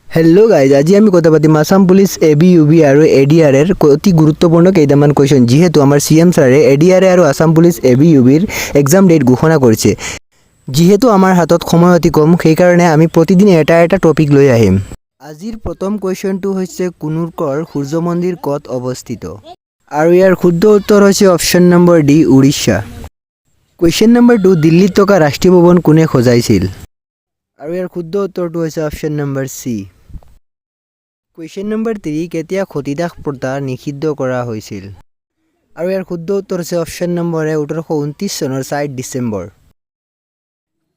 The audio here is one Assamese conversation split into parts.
হেল্ল' গাইজ, আজি আমি কথা পাতিম Assam police A B, U B আৰু এ ডি আৰ এৰ অতি গুৰুত্বপূৰ্ণ কেইটামান কুৱেশ্যন। যিহেতু আমাৰ চি এম ছাৰে এ ডি আৰ এ আৰু Assam police A B, U বিৰ এক্সাম ডেট ঘোষণা কৰিছে। যিহেতু আমাৰ হাতত সময় অতি কম, সেইকাৰণে আমি প্ৰতিদিনে এটা এটা টপিক লৈ আহিম। আজিৰ প্ৰথম কুৱেশ্যনটো হৈছে, কোণাৰ্কৰ সূৰ্য মন্দিৰ ক'ত অৱস্থিত? আৰু ইয়াৰ শুদ্ধ উত্তৰ হৈছে option number D, Orissa. Question number 2, দিল্লীত থকা ৰাষ্ট্ৰীয় ভৱন কোনে সজাইছিল? আৰু ইয়াৰ শুদ্ধ উত্তৰটো হৈছে option number C. Question number 3, কেতিয়া সতীদাস প্ৰথা নিষিদ্ধ কৰা হৈছিল? আৰু ইয়াৰ শুদ্ধ উত্তৰ হৈছে অপশ্যন নম্বৰ এ, 1829 চনৰ 4 ডিচেম্বৰ।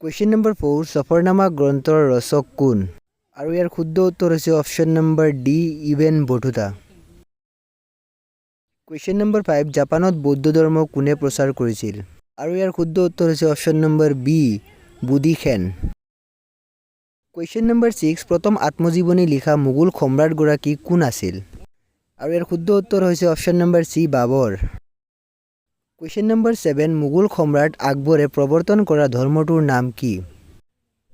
কুৱেশ্যন নম্বৰ 4, চফৰনামা গ্ৰন্থৰ ৰচক কোন? আৰু ইয়াৰ শুদ্ধ উত্তৰ হৈছে অপশ্যন নম্বৰ ডি, ইবেন বটুতা। কুৱেশ্যন নম্বৰ 5, জাপানত বৌদ্ধ ধৰ্ম কোনে প্ৰচাৰ কৰিছিল? আৰু ইয়াৰ শুদ্ধ উত্তৰ হৈছে option number B, Buddhisen. Question number 6, প্ৰথম আত্মজীৱনী লিখা মোগল সম্ৰাটগৰাকী কোন আছিল? আৰু ইয়াৰ শুদ্ধ উত্তৰ হৈছে অপশ্যন নম্বৰ চি, বাবৰ। কুৱেশ্যন নম্বৰ 7, মোগল সম্ৰাট আকবৰে প্ৰৱৰ্তন কৰা ধৰ্মটোৰ নাম কি?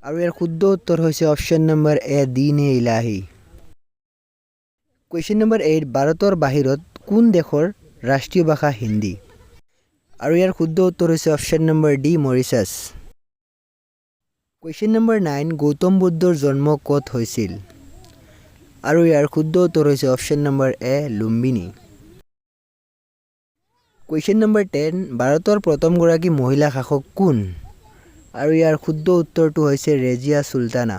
আৰু ইয়াৰ শুদ্ধ উত্তৰ হৈছে অপশ্যন নম্বৰ এ, দিন এ ইলাহী। কুৱেশ্যন নম্বৰ 8, ভাৰতৰ বাহিৰত কোন দেশৰ ৰাষ্ট্ৰীয় ভাষা হিন্দী? আৰু ইয়াৰ শুদ্ধ উত্তৰ হৈছে option number D, Mauritius. Question number 9, Gautam বুদ্ধৰ জন্ম ক'ত হৈছিল? আৰু ইয়াৰ শুদ্ধ উত্তৰ হৈছে option number A, Lumbini. Question number 10, ভাৰতৰ প্ৰথমগৰাকী মহিলা শাসক কোন? আৰু ইয়াৰ শুদ্ধ উত্তৰটো হৈছে ৰেজিয়া চুলতানা।